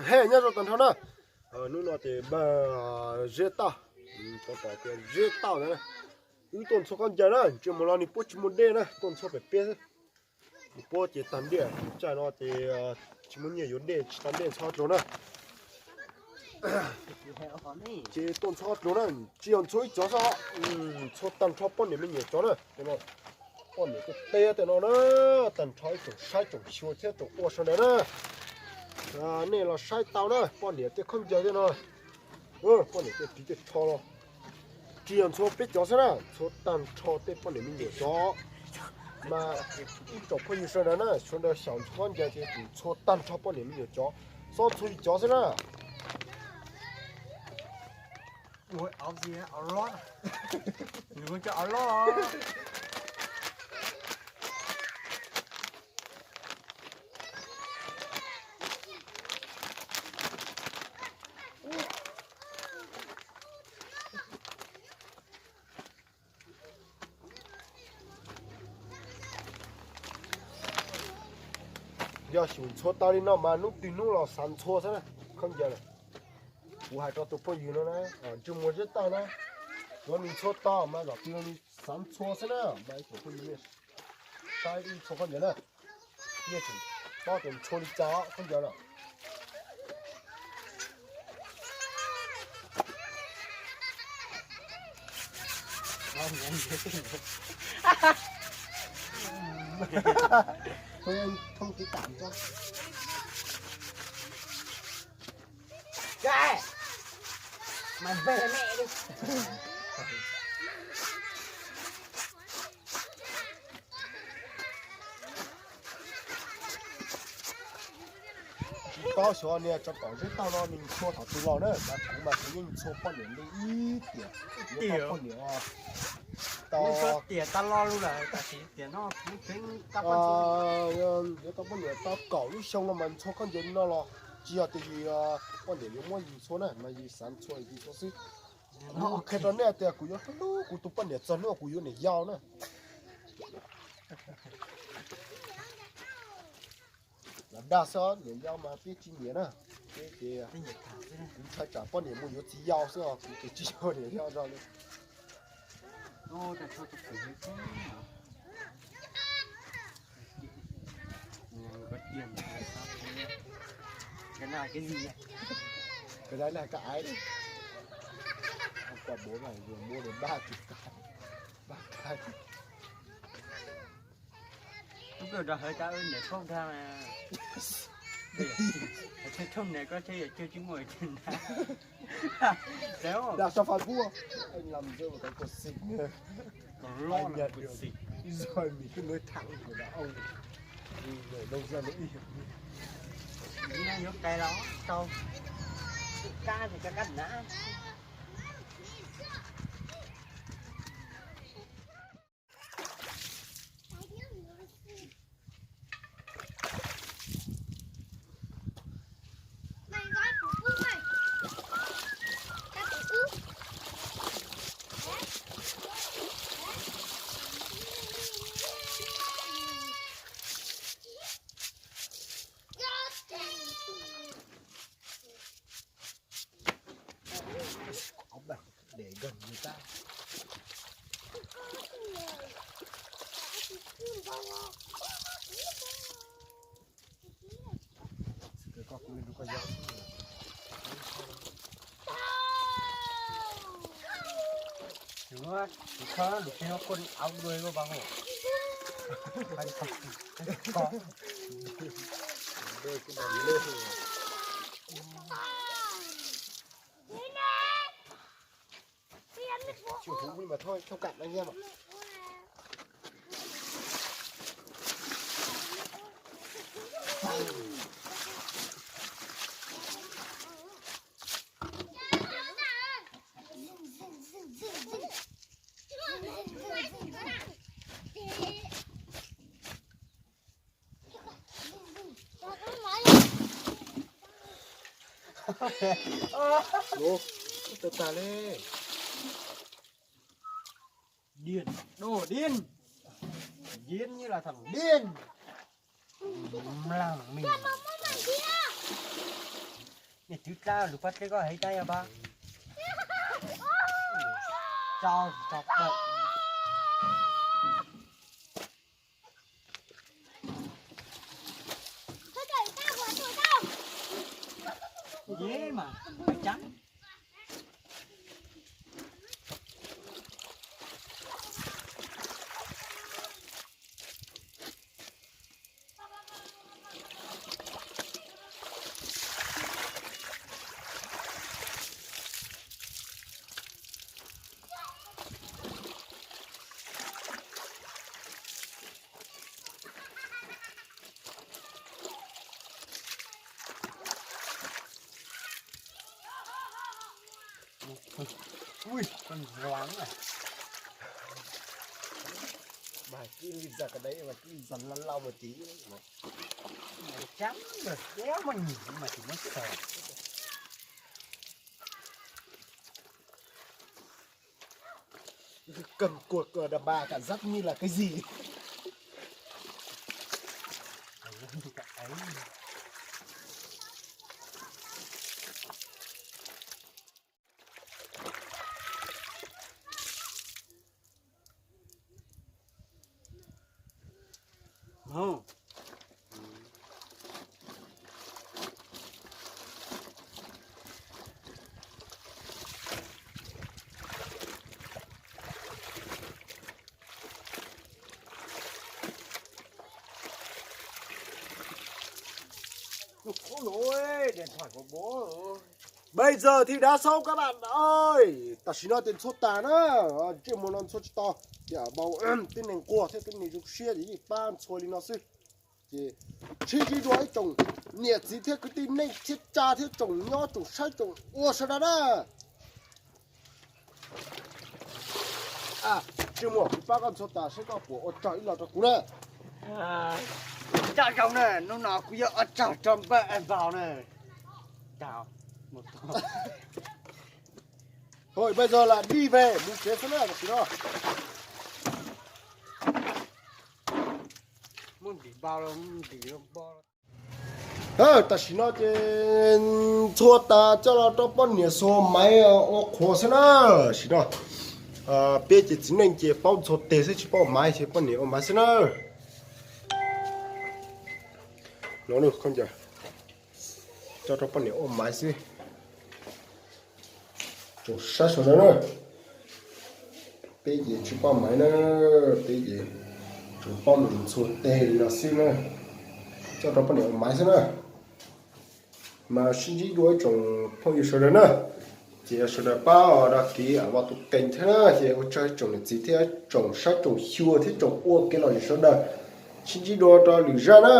He nyob zoo tag nrho na. Hnub no ces npaj zeb tauj, tau tom tias zeb tauj ntawd na. Wb tuaj ntxhua khaub ncaws na, ntsej muag no nws puab tsis muaj dej na, tuaj ntxhua pem peb xwb. Nws puab ces tag ntiaj, tsam no ces tsis muaj nyiaj yuav dej, tsis tau dej ntxhua dlua na. Ces tuaj ntxhua dlua na, tsis yog ntxhua ib cov xwb, ntxhua tag nrho poj niam me nyuam cov na. Poj niam tej teb tej no na, tag nrho ib tsoom saib tsoom xyuas thiab tsoom ua sawv daws na. Nej los saib tau na, poj niam tej khaub ncaws tej no, poj niam tej ris tej tsho los tsis yog ntxhua peb cov xwb na, ntxhua tag nrho tej poj niam me nyuam cov. Mas ib tsoom phooj ywg sawv daws na, sawv daws xyaum ntxhua khaub ncaws ces ntxhua tag nrho poj niam me nyuam cov, xob ntxhua yus cov xwb na. Yog xyum ntxhua tau li no mas hnub twg hnub los xav ntxhua xwb na. Khaub ncaws na, kuv hais rau tus phooj ywg no na, ntsej muag zeb tauj na, tsuav nws ntxhua tau mas zaum twg nws xav ntxhua xwb na. Mas ib tsoom phooj ywg saib ib ntxhua khaub ncaws na, yeej tseem paub tias ntxhua li cas khaub ncaws na. Thoob tib tam tso. Mày về mẹ đi. Tsis paub xyov niag tso tom zeb tauj no nws ntxhua thaum twg los na, mas kuv mas kuv yeej ntxhua poj niam li ib tiam, ib tiam poj niam tau tiam tau lo lus lawm, tam sim tiam no kuv tseem tau poj niam, yuav tau poj niam tau kaum lub xyoo no mas ntxhua khaub ncaws li no los tsis yog tias yus poj niam yuav muab yus ntxhua na, mas yus xav ntxhua yus ntxhua xwb. Kuv qhia rau nej tias kuv yuav hlub kuv tus poj niam txog hnub kuv yuav niam yau na. Los dag xwb, niam yau mas peb tsis nyiam na. Peb ces kuv ntshai tsam poj niam mus yuav txiv yau xwb os, kuv ces tsis yog niam yau zog li. Cái này là cái gì vậy? Cái đấy là cái ấy đấy. Hôm qua bố mày vừa mua được ba chục cái. Ba cái. Lúc đầu hơi tao nể không tha mà. Không nể có thế giờ chưa chứ ngồi trên đó. Đéo. Đặt cho Phan Phúc. Anh làm rơi vào cái cột xịt. Còn lo là cột xịt. Rồi mình cứ nói thẳng của đàn ông. Vì người nông dân nó y hiểm. Nó nhốt tay đó, trâu. Cá thì cho cắt nã. Để gần người ta. Con con con con con. Đúng rồi, thì kho đủ khi nó con áo đuôi của bà hổ. Hai con. Con. Đuôi của bà lê. Chưa hú nhưng mà thôi, thông cảm anh em ạ. Ủa, tao tao lê. Điên, đồ điên. Điên như là thằng điên. Mlaj me. Niag twv dlab lus pab dleb koj heev tab yog pab. Tso, tso pab. Ye mas, cab. Ui, con rắn à. Bài cứ đi giật ở đấy mà cứ dần lăn lao một tí mà. Mày chán rồi, đéo mà nhìn mà chỉ muốn sờ. Cầm cua cờ đà bà cả dắt như là cái gì? Ui, điện thoại của bố rồi. Bây giờ thì đã xấu các bạn ơi. Tam sim no ces ntxhua tas na, ntsej muag no ntxhua tsis tau. Ces bau tib neeg quaj thiab tib neeg zoo siab ces yeej pab ntxhua li no xwb. Ces sib ntsib dua ib tsoom niam txiv thiab kwv tij neej thiab tsa thiab tsoom nyob tsoom saib tsoom ua sawv daws na. Ntsej muag, kuv pab koj ntxhua tas seb koj puas ua tsaug ib los rau kuv na. Coj zoo na, hnub no kuv yuav ua tsaug rau npawg Npaus na. Thôi bây giờ là đi về, mus tsev xwb na tam sim no. Muab ntim npau los ntim npau. Tam sim no ces ntxhua tas coj los rau poj niam xuas maiv ua qhuav xwb na. Tam sim no peb ces txiv neej ces paub ntxhua teg xwb tsis paub maiv ces poj niam ua maiv xwb na. Coj rau poj niam ua maiv xwb. Tsoom saib sawv daws na, peb ces tsis paub maiv na, peb ces tsuas paub mus ntxhua teg li no xwb na. Coj rau poj niam ua maiv xwb na. Mas sib ntsib dua ib tsoom phooj ywg sawv daws na, ces yog sawv daws pab đăng ký ua tus kees thiab na, ces ua tsaug ib tsoom niam txiv thiab tsoom saib tsoom xyuas thiab tsoom ua kev lom zem sawv daws. Sib ntsib dua rau lwm zaj na.